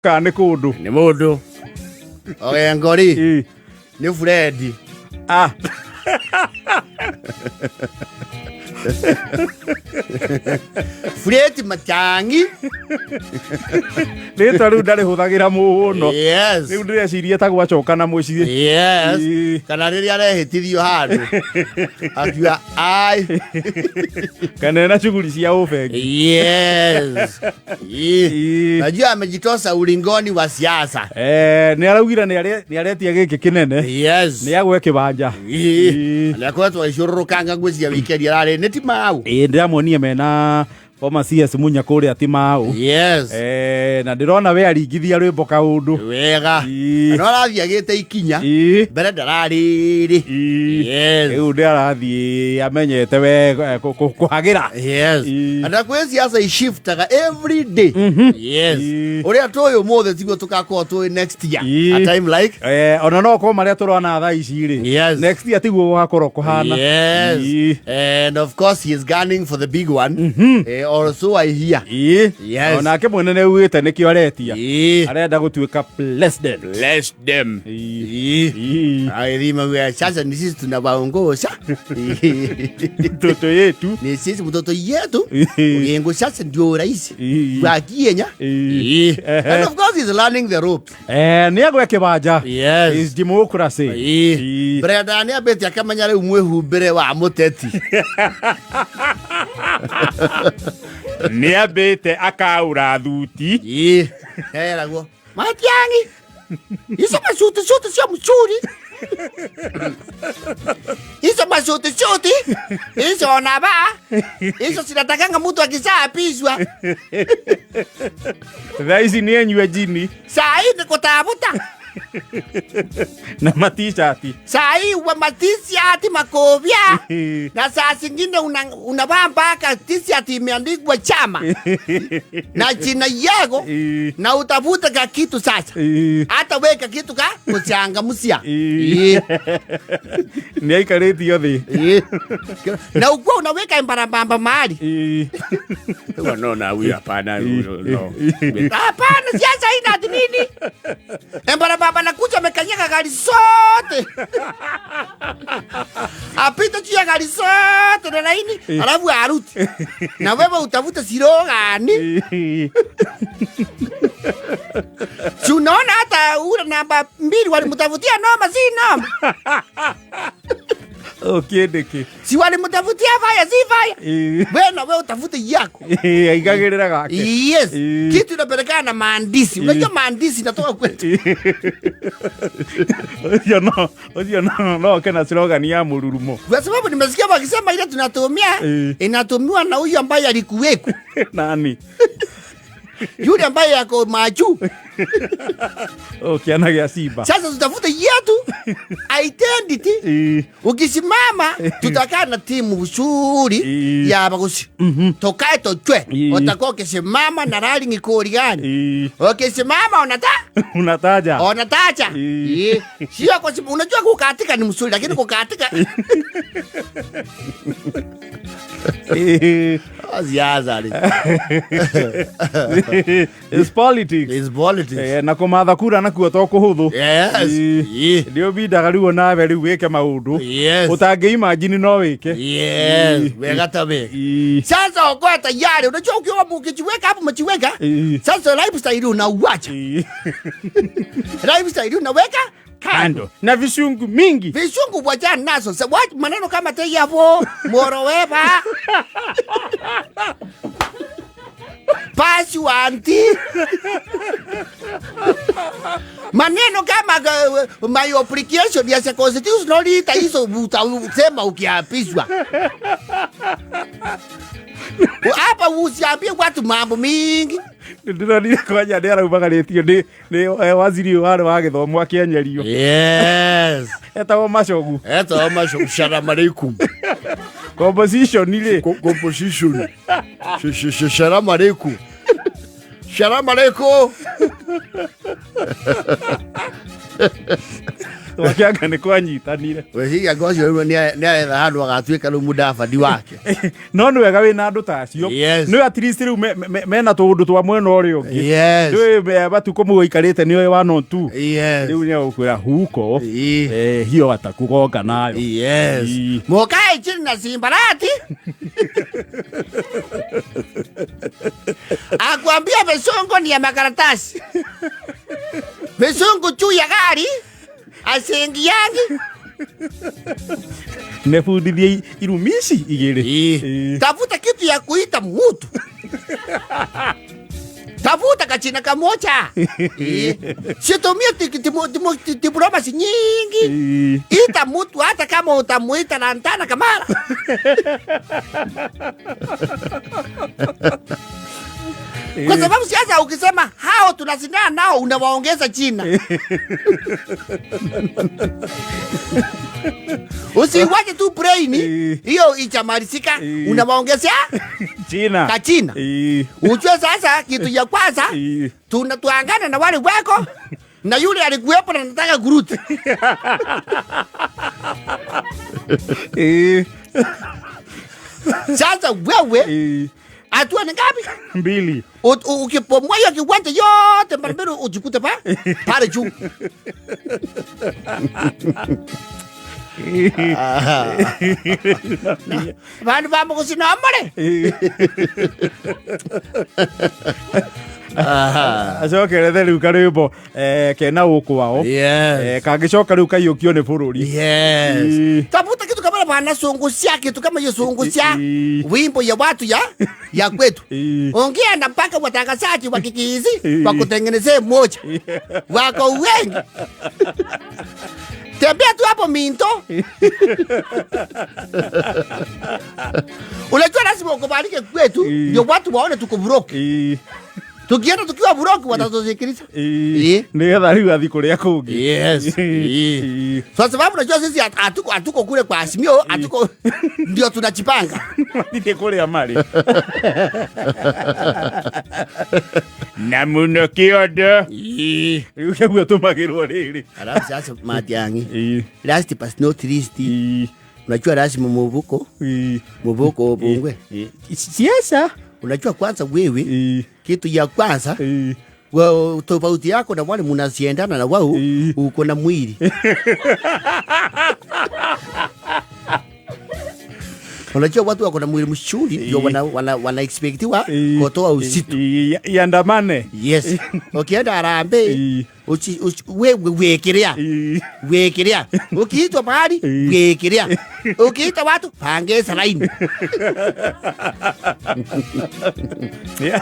Kana nĩ kũndũ. Nĩ mũndũ Ogengo rĩ. Ĩ. Nĩ Fred. Ah. Fred Matiang'i. Rĩtwa rĩu ndarĩhũthagĩra mũno. Yes. Rĩu ndĩreciria ta gwacoka na mũciĩ. Yes. Ĩ. Kana rĩrĩa arehĩtithio handũ akiuga ai. Kana ena shughuli cia ũbengi. Yes. Ĩ. Ĩ. Najua amejitosa ulingoni wa siasa. Eh, nĩ araugire nĩ aretia gĩkĩ kĩnene. Yes. Nĩ agwe kĩwanja. Ĩ. Ĩ. Nĩ akoretwo agĩciũrũrũkanga ngwĩciria wikendi ararĩ nĩ ti mau. Ĩ, ndĩramuonie mena former CS Munya kũrĩa ti mau. Yes. Eh, na ndĩrona we aringithia rwĩmbo kaũndũ. Wega. Ĩ. No arathiĩ agĩte ikinya. Ĩ. Mbere ndararĩrĩ. Ĩ. Yes. Rĩu nĩ arathiĩ amenyete we eh, kũhagĩra. Yes. Ĩ. Na kwĩ siasa ishiftaga every day. Yes. Ĩ. Ũrĩa tũĩ ũmũthĩ tiguo tũgakorwo tũĩ next year. Ĩ. A time like. Eh, ona no korwo marĩa tũrona thaa ici rĩ. Yes. Next year tiguo gũgakorwo kũhana. Yes. Ĩ. And of course he is gunning for the big one. Eh, or so I hear. Ĩ. Yes. Onake mwene nĩ augĩte nĩkĩo aretia. Ĩ. Arenda gũtuĩka president. Bless them. Ĩ. Ĩ. Ĩ. Agĩthima wea, sasa ni sisi tunawaongoza. Mtoto yetu. Ni sisi mtoto yetu. Ĩ. Ugengo sasa ndio rais. Ĩ. Wa Kenya. Ĩ. Ĩ. And of course he's learning the ropes. Eh, nĩ agwe kĩwanja. Yes. Is democracy. Ĩ. Ĩ. Brenda nĩ ambĩtie akamenya rĩu mwĩhumbĩre wa mũteti. Nĩ ambĩte akaũra thuti. Ĩ. Eragwo. Matiang'i. Hizo masuti suti sio mzuri. Hizo masuti suti hizo unavaa hizo zinatakanga mtu akishaapishwa. Thaa ici nĩ enyue njini Saa hii ni kutafuta. Na matishati. Saa hii wa matishati makovya na saa zingine unavaa mpaka t-shirt imeandikwa chama na jina yako na utafute ka kitu sasa, hata weka kitu ka kuchangamsha. Ĩ. Nĩ aikarĩtio thĩ. Ĩ. Na ukuwa unaweka mbarambamba mahali. No, na huyu hapana, no. Hapana, siasa haina ati nini. Embarambamba nakuja amekanyaga gari zote, apite juu ya gari zote na laini, alafu aruti na wewe utafute silogani. Si unaona hata ule namba 2 walimtafutia noma, si noma? Ũkĩndĩkĩ. Si walimtafutia fire, si fire? Wewe na wewe utafute yako. Aigagĩrĩra gake. Yes. Ĩ. Kitu inapelekana na maandishi. Unajua maandishi inatoka kwetu. Ũcio no kena slogan ya mũrurumo. Kwa sababu nimesikia wakisema ile tunatumia inatumiwa na huyu ambaye alikuweko. Nani? Yule ambaye yako machu. Ũkĩana gĩa simba. Sasa tutafute yetu identity. Ukisimama tutakaa na timu nzuri ya Abagusi. Tukae tuchwe. Utakuwa ukisimama na rali ngikori gani? Ukisimama unata Unataja. Unataja. Sio kwa sababu unajua kukatika ni mzuri lakini kukatika. Siasa ni. It's politics. It's politics. Na kũmatha kura nakuo to kũhũthũ. Yes. Nĩ ũbindaga rĩu onawe rĩu wĩke maũndũ. Yes. Ũtangĩ imagine no wĩke. Yes. Wega ta wega. Sasa okoa tayari. Unajua ukiwa ukijiweka hapo umejiweka. Sasa lifestyle unauacha. Lifestyle unaweka kando. Kando. Na visungu mingi. Visungu wachana nazo. Sa, wat, maneno kama te yavo, moroweva. Pasi wanti. Maneno kama my application ya constitutional ita hizo utasema ukiapishwa. Hapa usiambie watu mambo mingi. Ndĩronire kwanja nĩ araumagarĩtio nĩ waziri ũyũ warĩ wa gĩthomo akĩenyerio. Yes. Etagwo Machogu. Etagwo Machogu. Salaam alaikum. Composition rĩ. Composition. Salaam alaikum. Salaam alaikum. Twakĩanga nĩ kwanyitanire. Weciria ngocio rĩu nĩ aretha handũ agatuĩka rĩu mũdavadi wake. No nĩ wega wĩna andũ ta acio. Yes. Nĩ at least rĩu mena tũũndũ twa mwena ũrĩa ũngĩ. Yes. Nĩ matukũ mũikarĩte nĩ one on two. Yes. Rĩu nĩ agũkwĩra huko. Ii. Hiyo atakugonga nayo. Yes. Ii. Mukae chini na simbarati. Akwambia visungu ni ya makaratasi. Visungu juu ya gari asingiangi. Nebundithie irumi ici igĩrĩ. Ii. Tafuta kitu ya kuita mutu. Tafuta kachina kamoja. Ii. Situmie diplomasi nyingi. Ii. Ita mutu hata kama utamuita Lantana Kamara. Kwa sababu siasa ukisema hao tunashindana nao unawaongeza jina. Usiwache tu brain hiyo ichamalizika, unawaongezea China. kachina. Ii. Ujue sasa kitu ya kwanza Ii. tunatuangana na wale wako na yule alikuwepo na nataka kurudi. Ii. Sasa wewe Ii. hatua ni ngapi? Mbili. Ukipomoa hiyo kiwanja yote mara mbili ujikute pale juu. Vandu vamukusinomole. Acokerethe rĩu karwĩmbo kena ũkũ wao. Yes. Kangĩcoka rĩu kaiyũkio nĩ bũrũri. Yes. Ii. Tafuta kitu kama wanazungusia kitu kama hiyo zungusia Ii. wimbo ya watu ya kwetu. Ii. Ongea na mpaka watangazaji wa Kikizi Ii. wakutengenezee moja. Wako wengi. Tembea tu hapo Minto. Unajua lazima ukubalike kwetu Ii. ndio watu waone tuko broke. Ii. Tukienda tukiwa broke watatusikiliza. Ii. Ii. Nĩgetha rĩu athi kũrĩa kũngĩ. Yes. Ii. Ii. Kwa sababu unajua sisi hatuko kule kwa Azimio, hatuko ndio tunajipanga. Matirĩ kũrĩa marĩ. Na mũno kĩondo. Rĩu kĩguo tũmagĩrwo rĩrĩ. Alafu sasa Matiang'i. Ii. Last but not least, Ii. unajua lazima muvuko, Ii. muvuko ubungwe. Ii. Siasa. Unajua kwanza wewe Ii. kitu ya kwanza Ii. tofauti yako na wale munaziendana na wao Ii. uko na mwili. Unajua watu wako na mwili mzuri ndio wana expectiwa Ii. kutoa usitu. Ii. Iandamane. Yes. Ukienda harambee Ii. wewe wekelea. Ii. Wekelea. Ukiitwa mahali Ii. wekelea. Ukiita watu pangeza laini.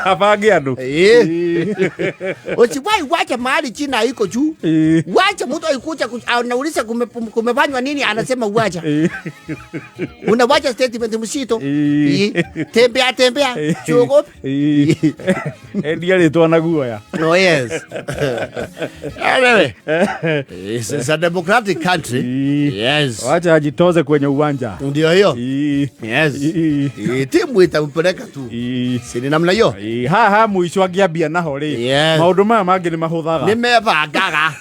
Abange andũ. Eh. Usiwahi wacha mahali china iko juu. Ii. Wacha mtu aikuja anauliza kumefanywa nini, anasema wacha. Ii. Unawacha statement msito. Ii. Ii. Tembea tembea. Siogope. Ii. Endia rĩtwa na guoya. Oh yes. Anyway, it's a democratic country. Ii. Yes. Wacha ajitoze kwenye uwanja. Ndio hiyo. Ii. Yes. Ii. Ii, timu itampeleka tu. Ii. Si ni namna hiyo? Ii, haha mũico angĩambia naho rĩ Yes. maũndũ maya mangĩ nĩ mahũthaga. Nĩ mebangaga.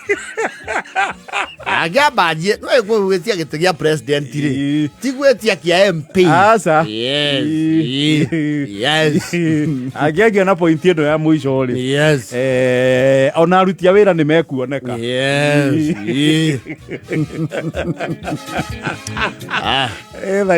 Angĩambanjie no gwĩtia gĩtĩ gĩa president rĩ. Ii. Ti gwĩtia kĩa MP. Aca. Yes. Ii. Ii. Yes. Angĩangia na pointi ĩno ya mũico rĩ Yes. ona aruti a wĩra nĩ mekuoneka. Yes. Ii. Ah. Tha